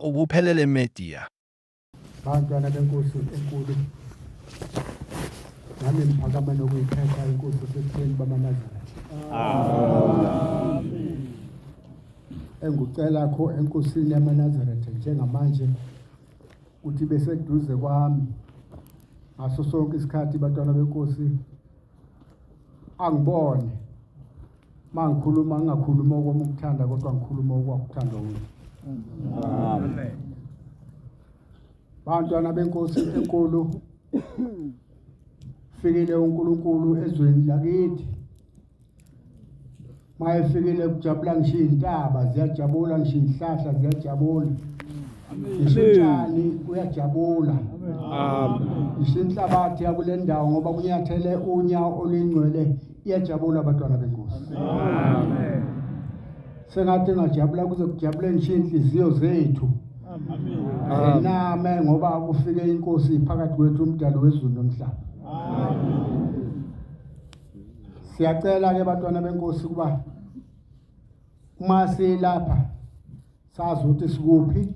Okuphelele Media. Bantwana benkosi enkulu, nami ngiphakama nokuyikhetha inkosi esebuhleni bamaNazaretha. Amen. Engikucela kho enkosini yamaNazaretha njengamanje ukuthi beseduze kwami ngaso sonke isikhathi bantwana benkosi angibone mangikhuluma ngingakhuluma okwami ukuthanda kodwa ngikhuluma okwakuthandwa nguye. Amen. Bantwana benkosi enkulu, fikile uNkulunkulu ezweni lakithi. Mayefikile kujabula ngisho iy'ntaba ziyajabula, ngisho iy'hlahla ziyajabula, ngisho utshani kuyajabula, ngisho inhlabathi yakule ndawo ngoba kunyathele unyawo oluyingcwele iyajabula abantwana benkosi. Sengathi ingajabula kuze kujabule ngisho iy'nhliziyo zethu ziname ngoba kufike inkosi phakathi kwethu, umdali wezulu nomhlaba. Siyacela ke bantwana benkosi kuba uma silapha sazi ukuthi sikuphi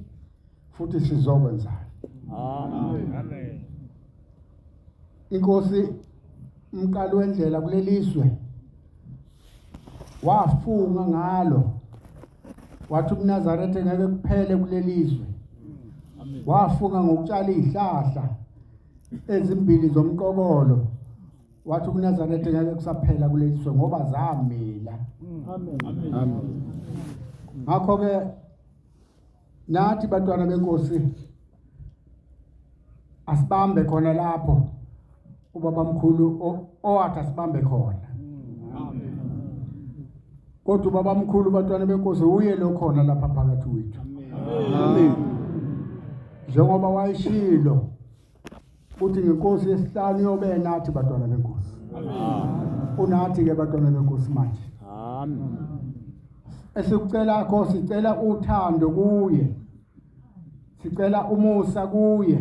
futhi sizokwenzani. Amen. Inkosi umqali wendlela kulelizwe wafunga ngalo wathi ubuNazaretha ngeke kuphele kulelizwe. Wafunga ngokutshala izihlahla ezimbili zomqokolo, wathi ubuNazaretha ngeke kusaphela kulelizwe ngoba zamila. Amen. Amen. Ngakho ke nathi bantwana benkosi asibambe khona lapho ubabamkhulu owathi asibambe khona. Amen. Kodwa ubabamkhulu bantwana benkosi uye lo khona lapha phakathi kwethu. Amen. Njengoba wayeshilo uthi ngenkosi yesihlanu yobe nathi bantwana benkosi. Unathi ke bantwana benkosi manje. Amen. Esikucela kho sicela uthando kuye, sicela umusa kuye,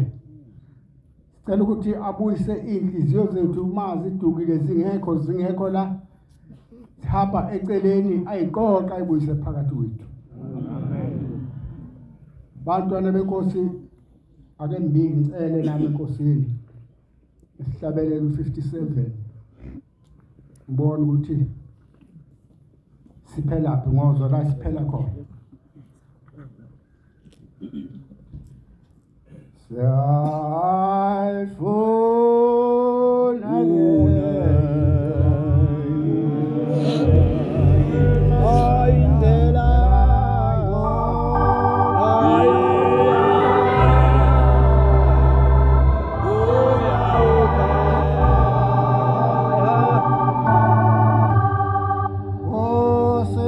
sicela ukuthi abuyise iy'nhliziyo zethu uma zidukile zingekho zingekho la sihamba eceleni, ayiqoqa ayibuyise phakathi kwethu. Bantwana benkosi, ake ngibike ngicele nami enkosini isihlabelelo u-57 ngibone ukuthi siphelaphi ngozwa la siphela khona. Siyayifuna Indlela Nkosi.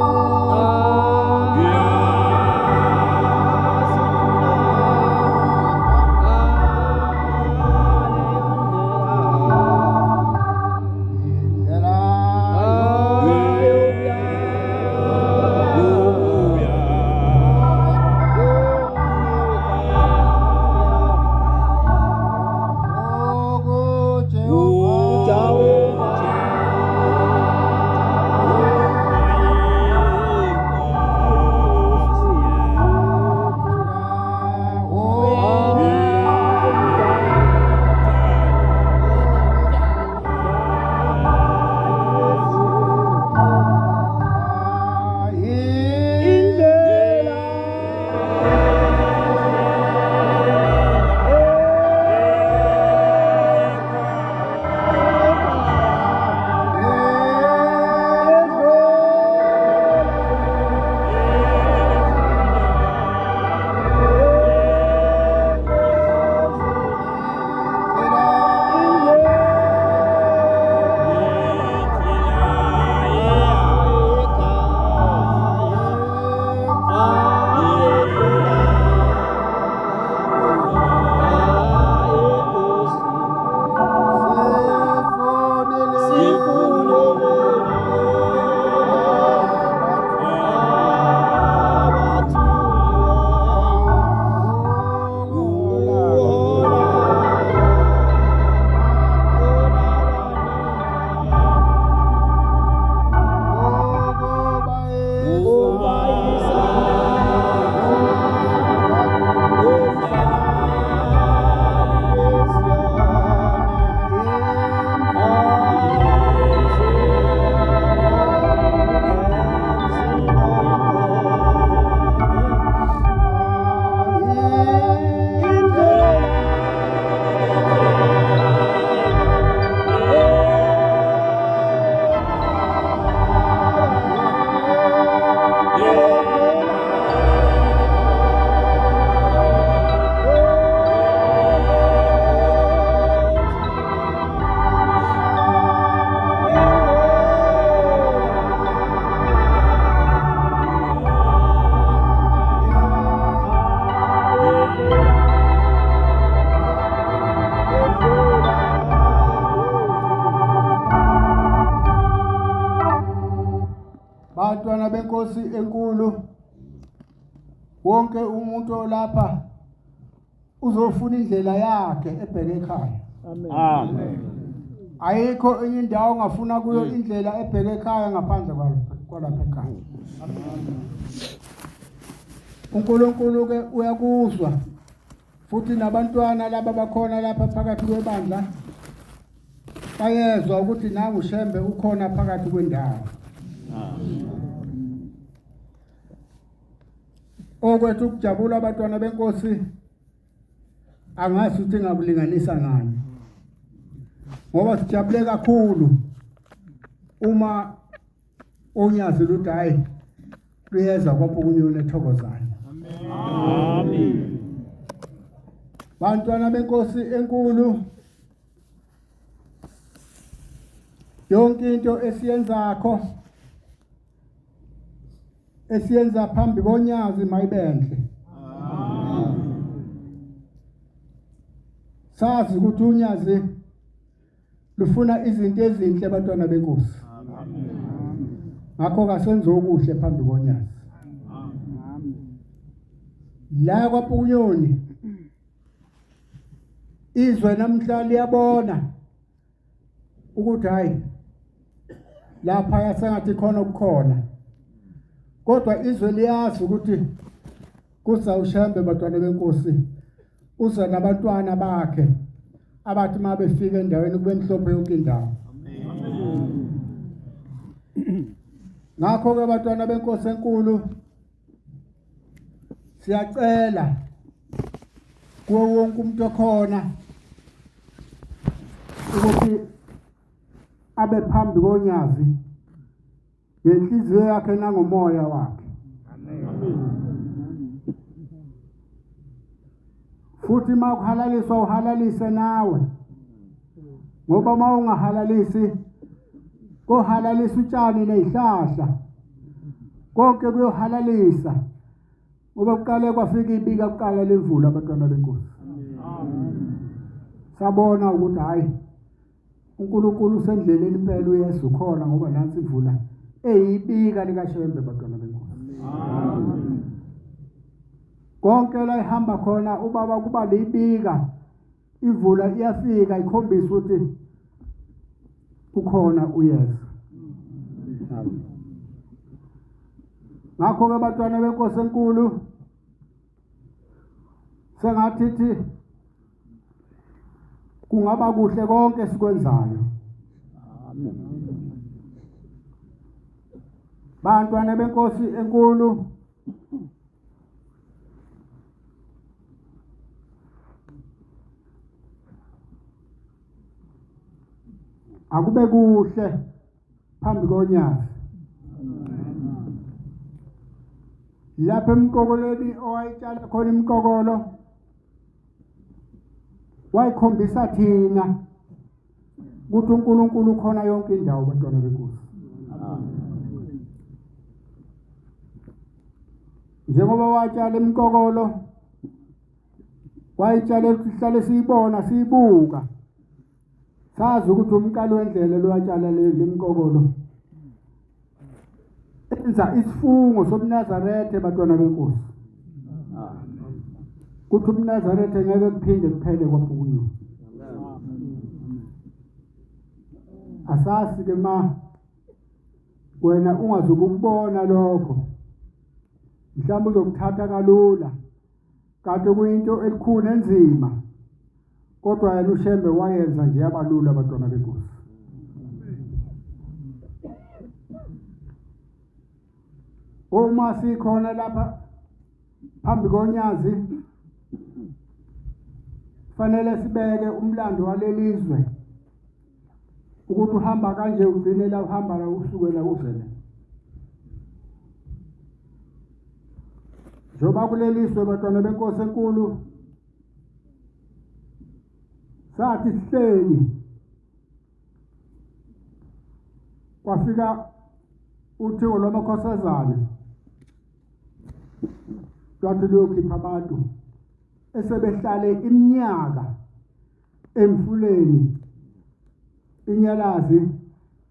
Wonke umuntu olapha uzofuna indlela yakhe ebheke ekhaya. Amen. Ayikho enye indawo ongafuna kuyo indlela ebheke ekhaya ngaphandle kwalapha ekhaya. uNkulunkulu ke uyakuzwa futhi nabantwana laba bakhona lapha phakathi kwebandla bayezwa ukuthi nangu Shembe ukhona phakathi kwendawo. Okwethu ukujabula abantwana benkosi angazi ukuthi ngakulinganisa ngani, ngoba sijabule kakhulu uma unyazi luthi hayi luyeza kwaPhukunyoni eThokozane. Amen. Bantwana benkosi enkulu, yonke into esiyenzakho esiyenza phambi konyazi mayibenhle. Sazi ukuthi unyazi lufuna izinto ezinhle abantwana benkosi. Ngakho kasenze okuhle phambi konyazi. La kwaPukunyoni izwe namhla liyabona ukuthi hayi lapha yasengathi khona okukhona, kodwa izwe liyazi ukuthi kuza uShembe bantwana benkosi, uza nabantwana bakhe abathi uma befika endaweni kube mhlophe yonke indawo. Ngakho-ke bantwana benkosi enkulu, siyacela kuwo wonke umuntu okhona ukuthi abe phambi konyazi ngenhliziyo yakhe nangomoya wakhe. Futhi uma kuhalaliswa uhalalise nawe, ngoba uma ungahalalisi kohalalisa utshani nezihlahla, konke kuyohalalisa, ngoba kuqale kwafika ibika kuqala lemvula abantwana benkosi. Sabona ukuthi hayi uNkulunkulu usendleleni impela, uYesu ukhona, ngoba nansi imvula eyibika likaShembe bantwana benkosi. Konke la ihamba khona ubaba kuba liyibika, imvula iyafika ikhombisa ukuthi ukhona uYesu. Ngakho-ke bantwana benkosi enkulu, sengathi thi kungaba kuhle konke esikwenzayo. Bantwana benkosi enkulu, akube kuhle phambi konyazi. Lapha emqokolweni owayitshala khona imqokolo, wayikhombisa thina ukuthi uNkulunkulu ukhona yonke indawo bantwana benkosi. Njengoba watshala imqokolo, wayitshala ukuthi sihlale siyibona siyibuka, sazi ukuthi umqalo wendlela lowatshala le mqokolo enza isifungo sobuNazaretha bantwana benkosi, kuthi ubuNazaretha ngeke kuphinde kuphele kwaPhukunyoni. Asasi ke ma wena ungazukubona lokho, mhlawumbe uzokuthatha kalula, kanti kuyinto elikhulu enzima, kodwa yena uShembe wayenza nje yabalula abantwana benkosi. Uma sikhona lapha phambi konyazi, fanele sibeke umlando walelizwe ukuthi uhamba kanje ugcine la uhamba la usukela uzele. Njengoba kulelizwe bantwana benkosi enkulu sathi sihleli, kwafika uthingo lwamakhosazane lwathi luyokhipha abantu esebehlale iminyaka emfuleni inyalazi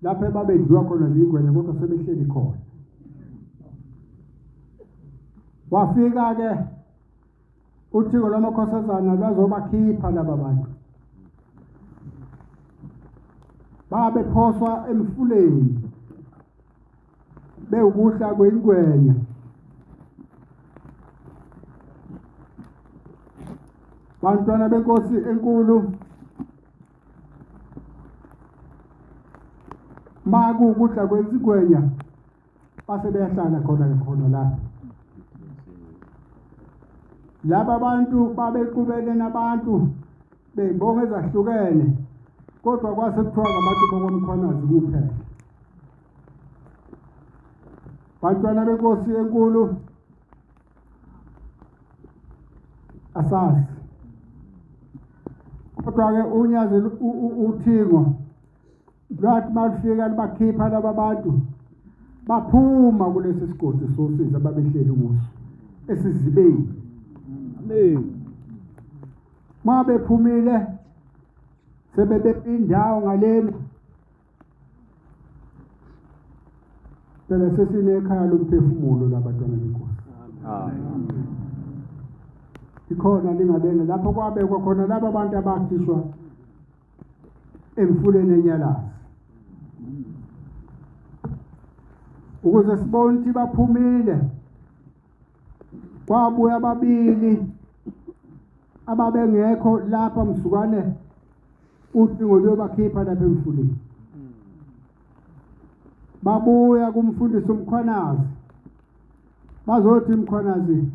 lapho ebabedliwa khona ziyingwenya, kodwa sebehleli khona. Wafika ke uThingo lwamakhosazana lwazobakhipha laba bantu. Babephoswa emfuleni bewukuhla kwengwenya. Bantwana benkosi enkulu, makuwukudla kwezingwenya base beyahlala khona khona la. Laba bantu babexubene nabantu beyibonga ezahlukene, kodwa kwase kuthiwa ngabantu bakwaMkhwanazi kuphela. Bantwana benkosi enkulu, asazi, kodwa-ke unyazi uThingo lwathi malufika lubakhipha laba bantu, baphuma kulesi sigodi sosizi ababehleli kuso esizibeni. Amen. Ma bephumile sebebeka indawo ngalena, phela sesinekhaya lomphefumulo labantwana benkosi. Amen. Ikhona lingalena lapho kwabekwa khona laba bantu abakhishwa emfuleni eNyalazi, ukuze sibone ukuthi baphumile. Kwabuya ababili ababengekho lapha msukane ucingo luyobakhipha lapha emfuleni. Babuya kumfundisi uMkhwanazi, bazothi Mkhwanazi,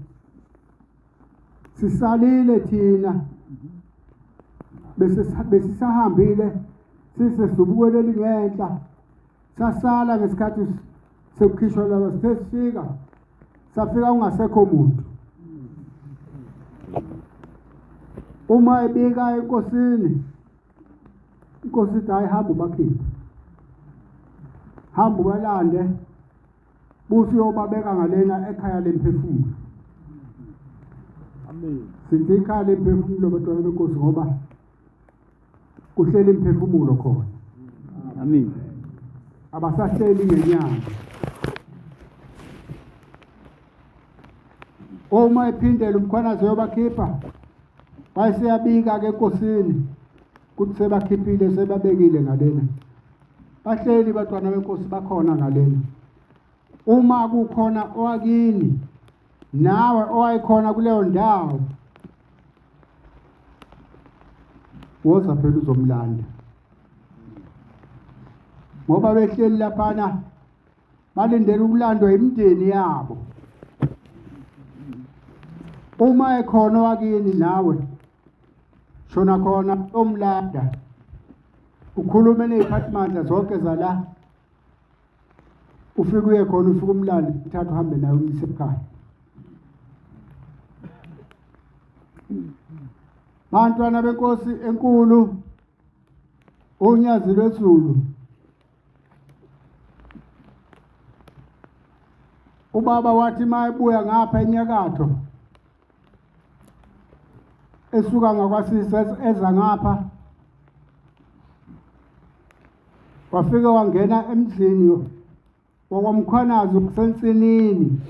sisalile thina, besisahambile sisesubukweni elingenhla, sasala ngesikhathi sekukhishwa laba, sithe sifika safika kungasekho muntu. Uma ebika enkosini, inkosi ithi hayi, hamba ubakhiphe, hamba ubalande, busi uyobabeka ngalena ekhaya lemphefumulo. Amen. Sithi ikhaya lemphefumulo bantwana benkosi, ngoba kuhleli imphefumulo khona. Amen. Abasahleli ngenyama. Uma ephindela uMkhwanazi uyobakhipha, wayeseyabika ke enkosini ukuthi sebakhiphile, sebabekile ngalena. Bahleli bantwana benkosi, bakhona ngalena. Uma kukhona owakini nawe owayekhona kuleyo ndawo, woza phela uzomlanda, ngoba behleli laphana balindele ukulandwa imindeni yabo. Uma ekhona owakini nawe, shona khona omlanda, ukhulume neziphathimandla zonke zala, ufike uye khona, ufike umlando, uthathe uhambe naye umyise ekhaya. Bantwana benkosi enkulu, uNyazi lwezulu, ubaba wathi mayebuya ngapha enyakatho esuka ngakwasisa eza ngapha, wafika wangena emzini wakwaMkhwanazi kusensinini.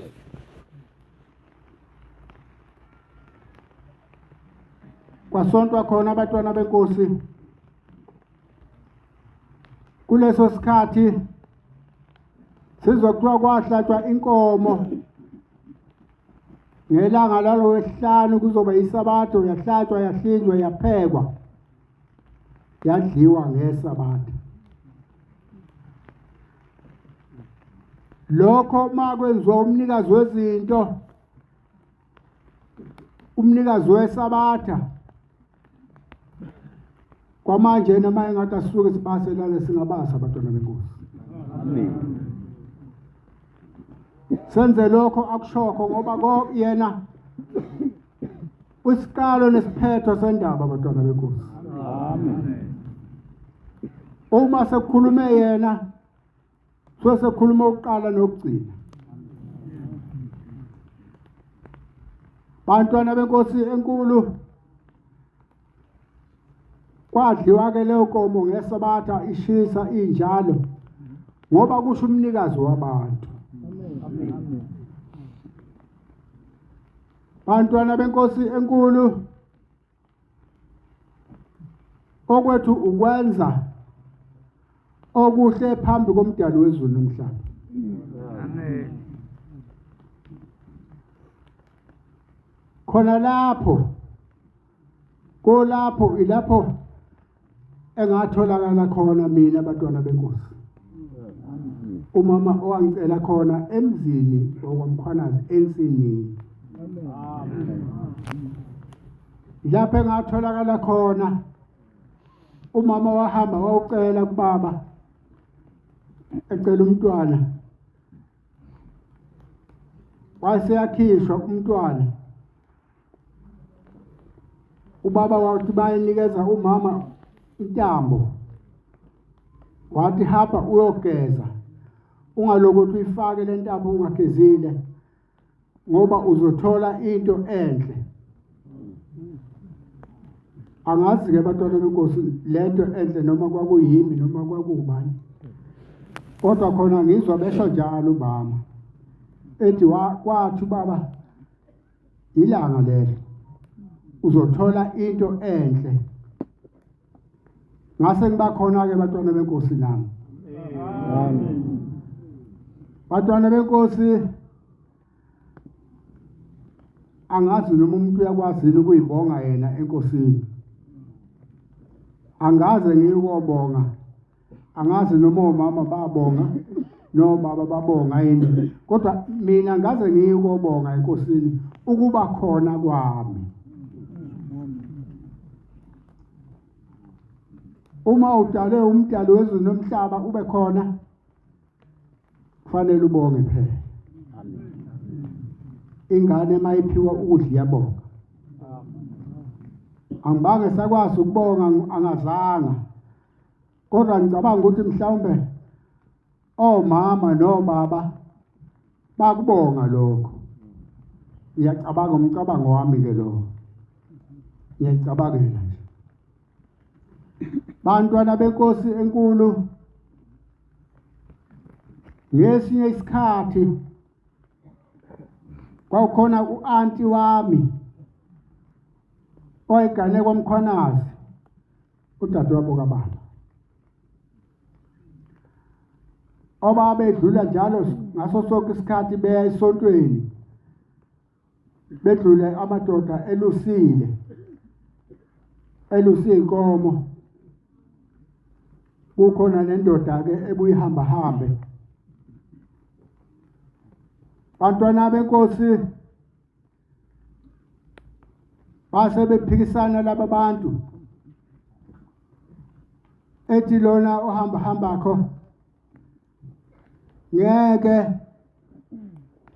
Kwasontwa khona abantwana benkosi. Kuleso sikhathi sizwa kuthiwa kwahlatshwa inkomo ngelanga lalowesihlanu, kuzoba isabatho, yahlatshwa, yahlinzwa, yaphekwa, yadliwa ngesabatha. Lokho makwenziwa umnikazi wezinto, umnikazi wesabatha, kwamanje noma engathi asisuke sibase lale, singabasa abantwana benkosi. Amen. Senze lokho akushokho, ngoba ko yena usiqalo nesiphetho sendaba, abantwana benkosi. Amen. Uma sekukhulume yena, so sekukhuluma ukuqala nokugcina. Bantwana benkosi enkulu, kwadliwa ke leyo nkomo ngesabatha ishisa injalo, ngoba kusho umnikazi wabantu. Amen. Bantwana benkosi enkulu, okwethu ukwenza okuhle phambi komdali wezulu nomhlaba. Amen. Khona lapho kolapho ilapho engatholakala khona mina bantwana benkosi. Umama owangicela khona emzini wakwaMkhwanazi ensinini. Lapho engatholakala khona umama wahamba wawucela kubaba ecela umntwana waseyakhishwa umntwana ubaba wathi bayinikeza umama intambo wathi hamba uyogeza ungalokhu uyifake le ntambo ungagezile ngoba uzothola into enhle. Angazi-ke bantwana benkosi lento enhle noma kwakuyimi noma kwakubani, kodwa khona ngizwa besho njalo umama ethi kwathi ubaba ilanga lelo uzothola into enhle. Ngase ngiba khona-ke bantwana benkosi nami. Amen. Bantwana benkosi, angazi noma umuntu uyakwazi yini ukuyibonga yena enkosini. Angaze ngiyikobonga, angazi noma omama babonga nobaba babonga yini, kodwa mina ngaze ngiyikobonga enkosini ukuba khona kwami. Uma udalwe umdali wezulu nomhlaba ube khona, kufanele ubonge phela. Ingane mayiphiwa ukudla iyabonga. Angibange sakwazi ukubonga, angazanga, kodwa ngicabanga ukuthi mhlawumbe omama nobaba bakubonga lokho. Ngiyacabanga, umcabango wami ke lo, ngiyacabangela nje. Bantwana benkosi enkulu, ngesinye isikhathi kwakukhona u-anti wami owayegane kwaMkhwanazi, udadewabo kababa, obabedlula njalo ngaso sonke isikhathi beya esontweni, bedlule amadoda elusile, eluse inkomo. Kukhona nendoda ke ebuye ihamba hambe. Bantwana benkosi, base bephikisana laba bantu, ethi lona ohamba hambakho ngeke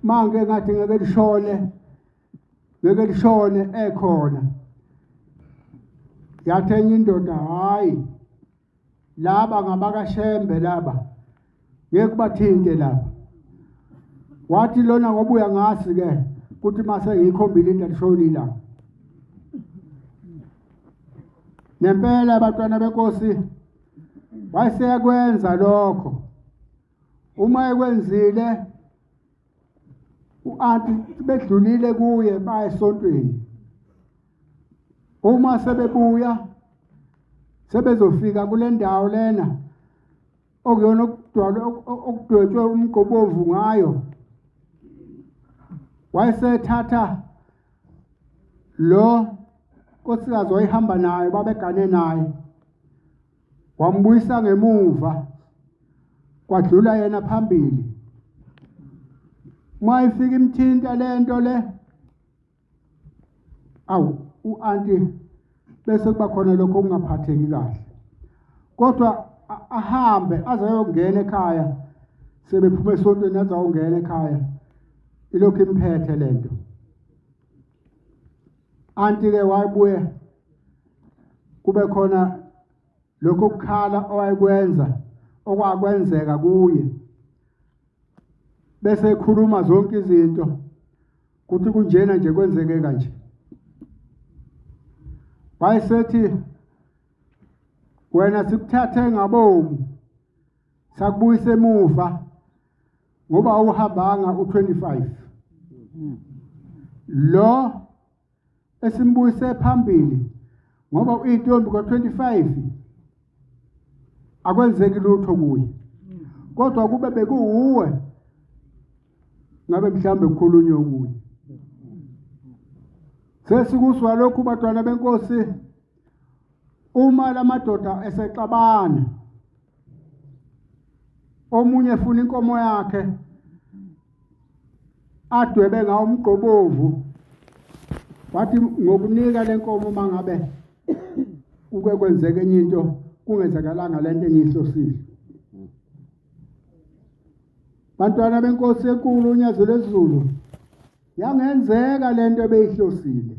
mange ngathi ngeke lishone, ngeke lishone ekhona. Yathi enye indoda, hayi laba ngabakaShembe laba, ngeke bathinte lapha. Wathi lona ngoba uyangazi ke kuthi mase ngiyikhombile into alishoni ilanga. Nempela abantwana benkosi wayeseyakwenza lokho. Uma ekwenzile u-anti bedlulile kuye baya esontweni. Uma sebebuya sebezofika kule ndawo lena okuyona okudwetshwe umgqobovu ngayo, wayesethatha lo nkosikazi wayehamba naye, babegane naye, wambuyisa ngemuva, kwadlula yena phambili. Uma ifika imthinta lento le, awu u-anti bese kuba khona lokho okungaphatheki kahle, kodwa ahambe aze ayongena ekhaya. Sebephuma esontweni aze ayongena ekhaya, ilokhu imphethe lento. Anti-ke wayebuye kube khona lokho kukhala owayekwenza okwakwenzeka kuye, bese ekhuluma zonke izinto kuthi kunjena nje kwenzeke kanje. Wayesethi wena sikuthathe ngabomu sakubuyisa emuva ngoba awuhambanga u25 lo. esimbuyise phambili ngoba uyintombi kwa-25 akwenzeki lutho kuye, kodwa kube bekuwuwe ngabe mhlawumbe kukhulunywe okunye. Sesikuswa lokhu bantwana benkosi, uma lamadoda esexabana, omunye efuna inkomo yakhe adwebe ngawo umgqobovu, wathi ngokunika lenkomo mangabe kuke kwenzeka enye into kungenzakalanga lento engiyihlosile. Bantwana benkosi enkulu uNyazi lwezulu, yangenzeka lento ebeyihlosile.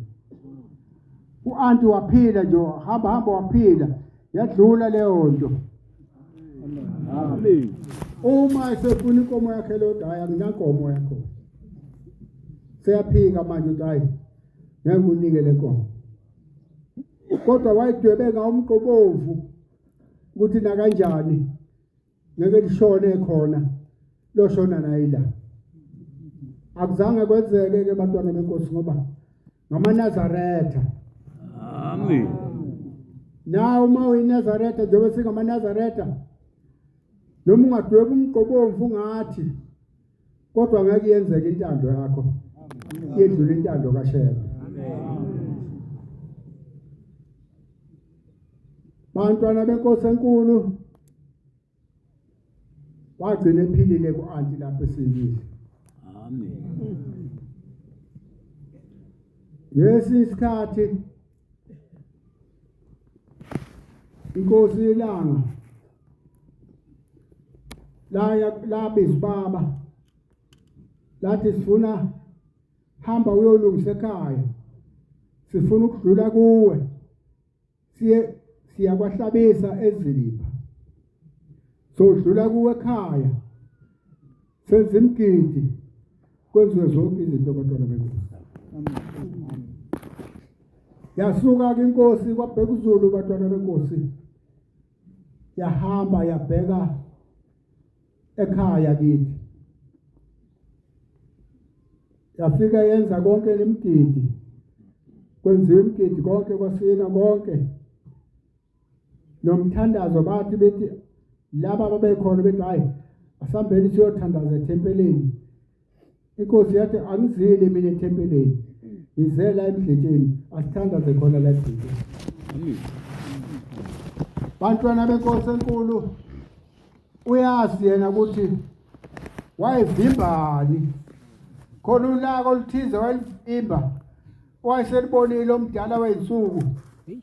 U-anti waphila nje, hamba hamba waphila, yadlula leyo nto. Amen. Uma esefuna inkomo yakhe lo, hayi anginankomo yakho. Seyaphika manje ukuthi hayi ngeke unike le nkomo. Kodwa wayidwebe ngawo umqobovu ukuthi nakanjani ngeke lishone khona, loshona naye la. Akuzange kwenzeke ke bantwana benkosi ngoba ngamaNazaretha. Amen. Nawe uma uyiNazaretha njengoba singamaNazaretha, noma ungadweba umgqobomvu ungathi, kodwa ngeke yenzeke intando yakho yedlula intando kaShembe. Bantwana benkosi enkulu, wagcina ephilile ku-anti lapho esindile. Amen. Ngesinye isikhathi inkosi ilanga laya labiza ubaba lathi sifuna hamba uyolungisa ekhaya, sifuna ukudlula kuwe, siye siyakwahlabisa ezilipha, sodlula kuwe ekhaya senze imigidi, kwenziwe zonke izinto abantwana benkosi. Yasuka ke inkosi kwabheka uZulu bantwana benkosi, yahamba yabheka ekhaya kithi, yafika yenza konke lemigidi, kwenziwa imigidi konke, kwasina konke nomthandazo. Bathi bethi laba ababekhona bethi hayi asambeni siyothandaza ethempelini. Inkosi yathi angizile mina ethempelini, ngizela emdletsheni, asithandaze khona la emdletsheni. Amen. Bantwana benkosi enkulu, uyazi yena ukuthi wayevimbani khona ulaka oluthize wayelivimba, wayeselibonile omdala wey'nsuku,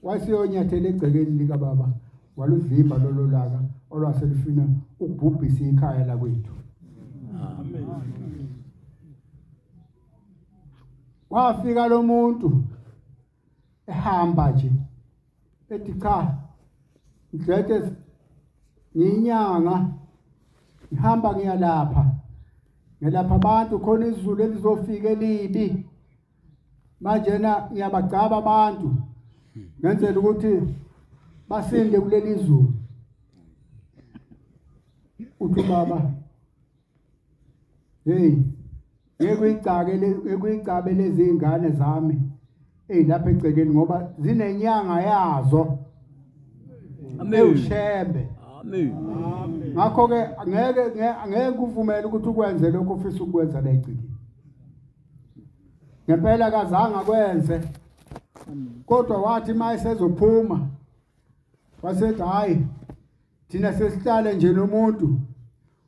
wayeseyonyathela egcekeni likababa, waluvimba lolo laka olwaselufuna ukubhubhisa ikhaya lakwethu. Amen. Wafika lo muntu ehamba nje ethi cha Mdletshe, ngiyinyanga, ngihamba ngiyalapha, ngelapha abantu, khona izulu elizofika elibi manje na ngiyabagcaba abantu ngenzela ukuthi basinde kuleli zulu. Uthi baba, hey, ngeke uyicake, ngeke uyicabe lezi ingane zami eyilapha egcekeni ngoba zinenyanga yazo ewuShembe. Amen. Ngakho ke angeke angeke kuvumele ukuthi ukwenze lokho ofisa ukwenza la egcekeni. Ngempela kazange akwenze, kodwa wathi uma esezophuma wasethi hayi thina sesihlale nje nomuntu,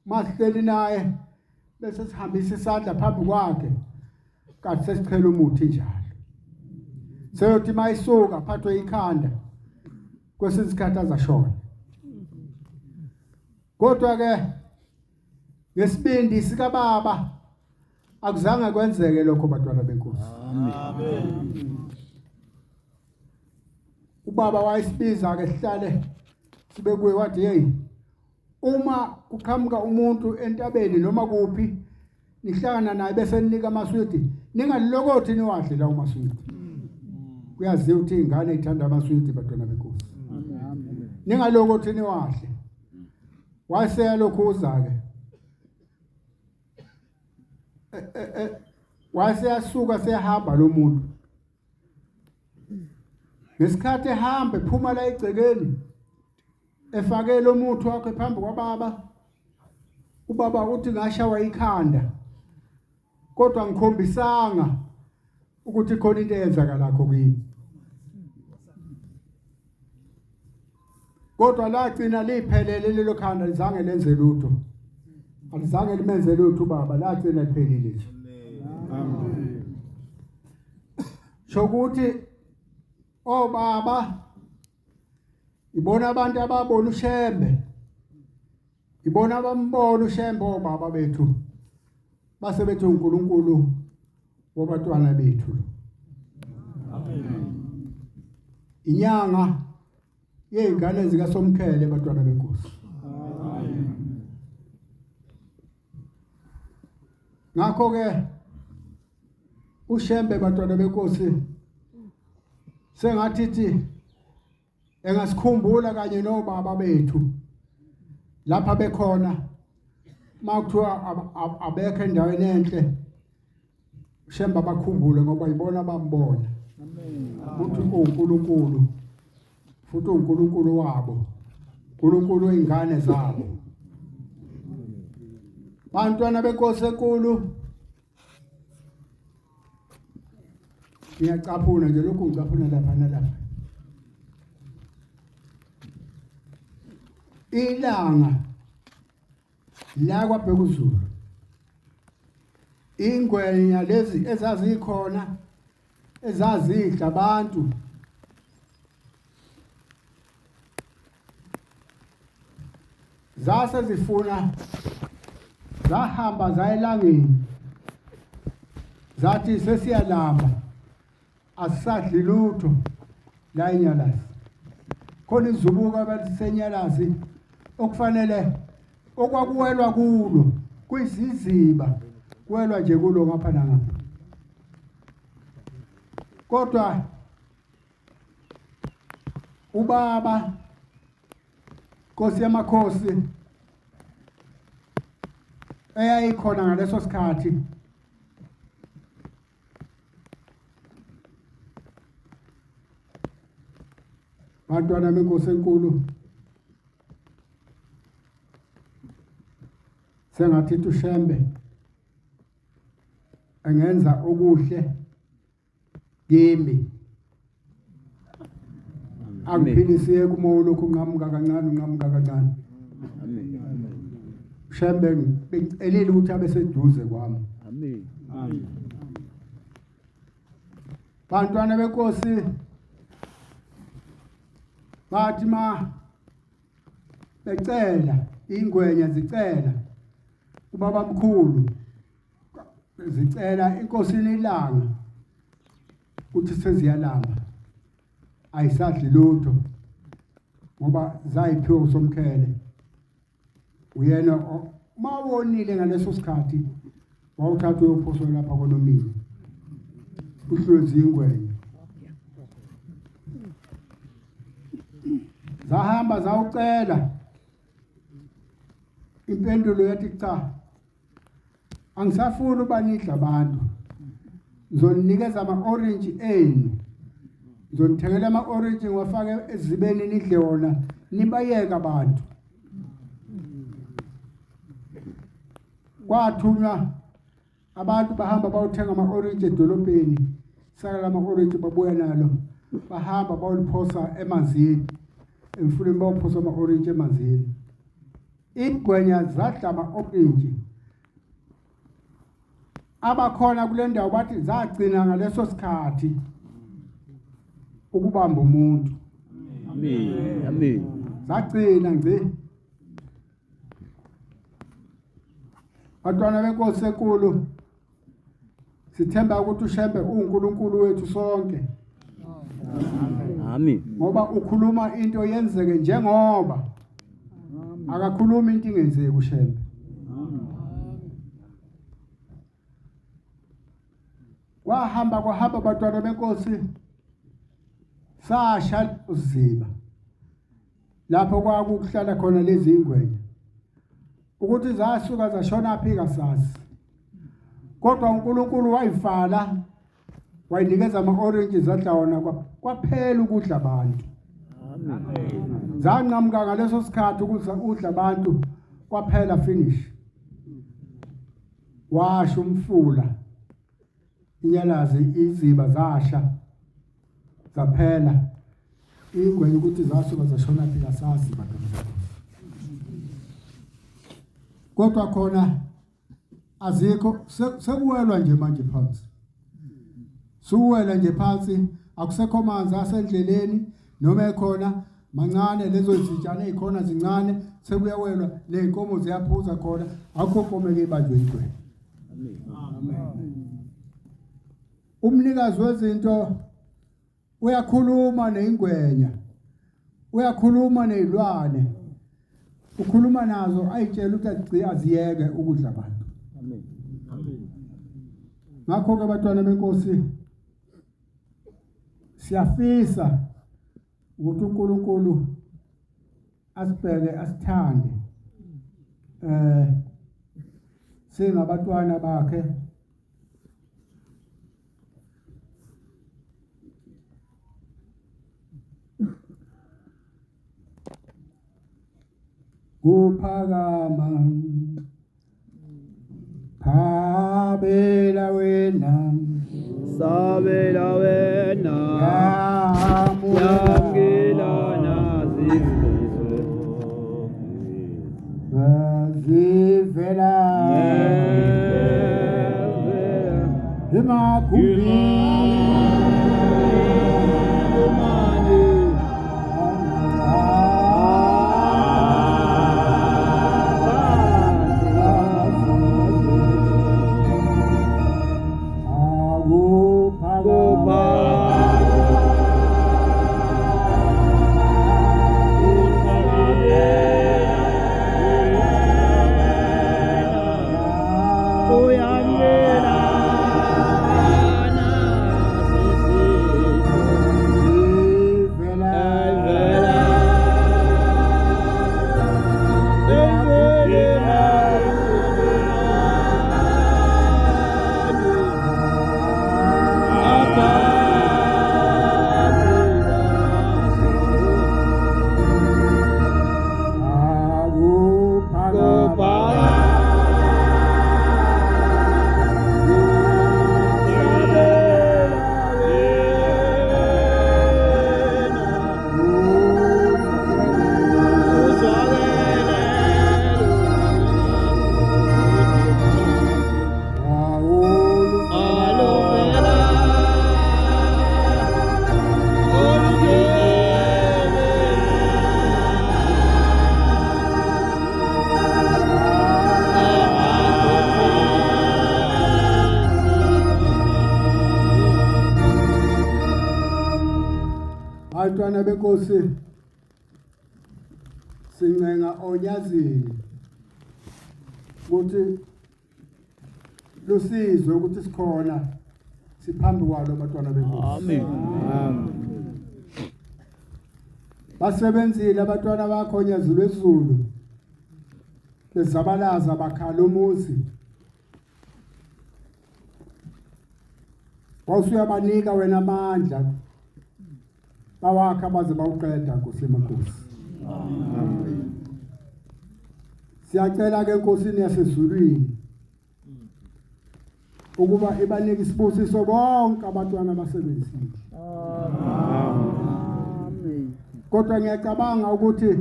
masihleli naye bese sihambisa isandla phambi kwakhe kanti sesichela umuthi njalo, seyothi mayisuka aphathwe ikhanda kwesinye isikhathi azashona. Kodwa ke ngesibindi sikababa akuzange kwenzeke lokho bantwana benkosi. Amen. Ubaba wayesibiza ke sihlale sibe kuye, wathi hey, uma kuqhamuka umuntu entabeni noma kuphi nihlangana naye bese ninika amaswidi, ningalokothi niwadle lawo maswidi. Kuyaziwa ukuthi ingane ithanda amaswidi bantwana benkosi. Ningalokothi niwadle. Waseyalokhuza ke, waseyasuka seyahamba lo muntu. Ngesikhathi ehamba ephuma la egcekeni efake lo muthi wakhe phambi kwababa, ubaba uthi ngashawa ikhanda kodwa ngikhombisanga ukuthi khona into eyenzakalakho kimi. Kodwa lagcina liphelele lelo khanda, lizange lenze lutho, alizange limenze lutho ubaba, lagcina liphelile nje. Amen. Shokuthi obaba ibona abantu ababona uShembe, ibona abambona uShembe obaba bethu, base bethi uNkulunkulu wabatwana bethu. Amen. Inyanga yey'ngane zikaSomkhele bantwana benkosi. Ngakho-ke uShembe bantwana benkosi sengathi thi engasikhumbula kanye nobaba bethu lapha bekhona, makuthiwa abekho endaweni enhle, Shembe abakhumbule ngoba yibona bambona ukuthi uNkulunkulu, futhi uNkulunkulu wabo, uNkulunkulu wezingane zabo. Bantwana benkosi enkulu, ngiyacaphuna nje lokhu, ngicaphuna lapha nalapha. Ilanga la kwaBhekuzulu, ingwenya lezi ezazikhona ezazidla abantu zase zifuna, zahamba zayelangeni, zathi sesiyalamba, asisadli lutho la eNyalazi. Khona izizubuko abaliseNyalazi okufanele okwakuwelwa kulo kuyisiziba, kuwelwa nje kulo ngapha nangapha. Kodwa ubaba Nkosi yamakhosi eyayikhona ngaleso sikhathi bantwana benkosi enkulu, sengathi uShembe engenza okuhle kimi, angiphilisiye kumoya lokhu unqamuka kancane, unqamuka kancane. Shembe bengicelile ukuthi abe seduze kwami. Amen. Amen. Bantwana benkosi, bathi ma becela ingwenya zicela ubaba mkhulu, zicela inkosini ilanga ukuthi seziyalamba, ayisadli lutho ngoba zayiphiwa uSomkhele. Uyena mawonile ngaleso sikhathi wawuthatha uyophoswa lapha konomini, uhlwezi ingwenya. Zahamba zawucela, impendulo yathi cha, angisafuni uba nidla abantu, ngizoninikeza ama-orange enu, ngizonithengela ama-orange ngiwafake ezibeni nidle wona, nibayeke abantu. Kwathunywa abantu bahamba bayothenga ama-orange edolobheni, saka lama-orange babuya nalo, bahamba bayoliphosa emanzini emfuleni, bawuphosa ama-orange emanzini. Igwenya zadla ama-orange. Abakhona kule ndawo bathi zagcina ngaleso sikhathi ukubamba umuntu. Amen. Amen. Zagcina ngci. Bantwana benkosi enkulu, sithemba ukuthi uShembe uNkulunkulu wethu sonke. Amen. Ngoba ukhuluma into yenzeke, njengoba akakhulumi into ingenzeki uShembe. Kwahamba kwahamba bantwana benkosi, sasha uziba lapho kwakuhlala khona lezi ingwenya, ukuthi zasuka zashona phi kasazi, kodwa uNkulunkulu wayivala. Wayinikeza ama-orange zadla wona kwaphela ukudla abantu. Zanqamuka ngaleso sikhathi ukudla udla abantu kwaphela finish. Washa umfula. Inyalazi iziba zasha zaphela. Ingwenya ukuthi zasuka zashona phi kasazi bantwana benkosi. Kodwa khona azikho sekuwelwa nje manje phansi suwela nje phansi akusekho manzi asendleleni noma ekhona mancane lezo zitshana ezikhona zincane sekuyawelwa nezinkomo ziyaphuza khona akukho nkomo eke ibanjwe igwele. Amen. Umnikazi wezinto uyakhuluma neyingwenya, uyakhuluma nezilwane, ukhuluma nazo ayitshela ukuthi aziyeke ukudla abantu. Amen. Ngakho-ke bantwana benkosi siyafisa ukuthi uNkulunkulu asibheke asithande eh singabatwana bakhe. Kuphakama Phabela wena. Sabela wena. Yamukela nazizwe. Zivela emagumbini. Bantwana benkosi sincenga onyazini ukuthi lusizwe ukuthi sikhona siphambi kwalo abantwana benkosi. Amen. Amen. Basebenzile abantwana bakho nyazi lwezulu bezabalaza bakhala umuzi wawusuyabanika wena amandla bawakha baze bawuqeda Nkosi yamakhosi. Amen. Siyacela ke enkosini yasezulwini ukuba ibanike isibusiso bonke abantwana abasebenzile. Amen. Kodwa ngiyacabanga ukuthi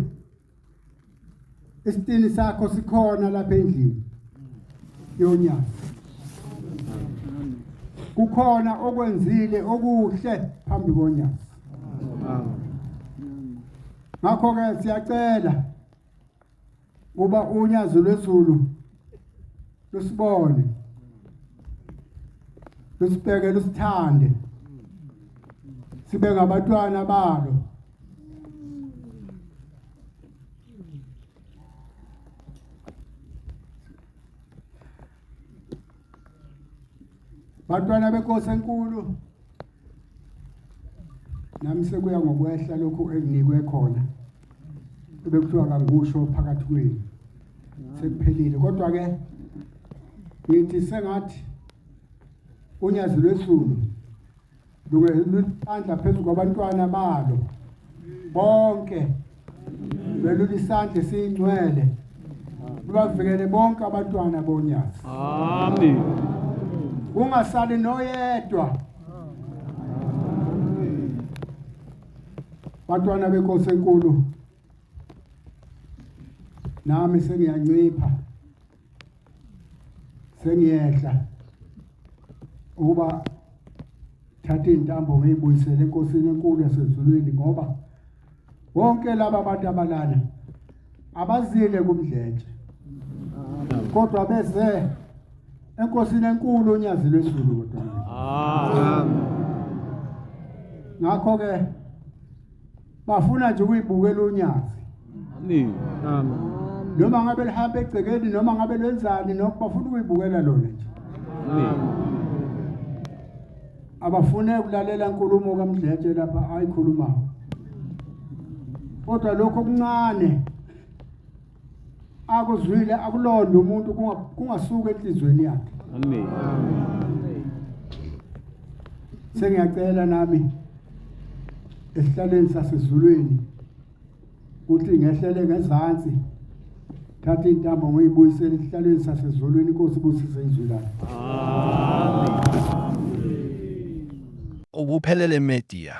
isitini sakho sikhona lapha endlini yonyazi. Kukhona okwenzile okuhle phambi konyazi. Ngakho ke siyacela kuba unyazi lwezulu lusibone lusibheke lusithande sibe ngabantwana balo. Bantwana benkosi enkulu, nami sekuya ngokwehla lokhu enginikwe khona ebekuthiwa kangikusho phakathi kwenu sekuphelile. Kodwa ke ngithi sengathi unyazi lwezulu. Lungelula phezu kwabantwana balo bonke, lwelula isandla esiyingcwele, lubavikele bonke abantwana boNyazi. Amen. Kungasali noyedwa. Bantwana benkosi enkulu, nami sengiyancipha, sengiyehla ukuba thatha iy'ntambo ngiyibuyisele enkosini enkulu yasezulwini, ngoba bonke laba abantu abalana abazile kuMdletshe, kodwa beze enkosini enkulu uNyazi lwezulu. Kodwa Amen. Ngakho-ke bafuna nje ukuyibukela uNyazi. Amen. Amen. Noma ngabe lihamba egcekeni, noma ngabe lwenzani, nokho bafuna ukuyibukela lona nje. Amen. Abafune ukulalela inkulumo kaMdletshe lapha ayikhulumayo, kodwa lokho okuncane akuzwile akulonda umuntu kungasuka enhlizweni yakhe. Amen. Sengiyacela nami esihlalweni sasezulwini ukuthi ngehlele ngezansi, thatha intambo ngiyibuyisele esihlalweni sasezulwini. Inkosi ibusise izwi layo. Amen. Ukuphelele Media.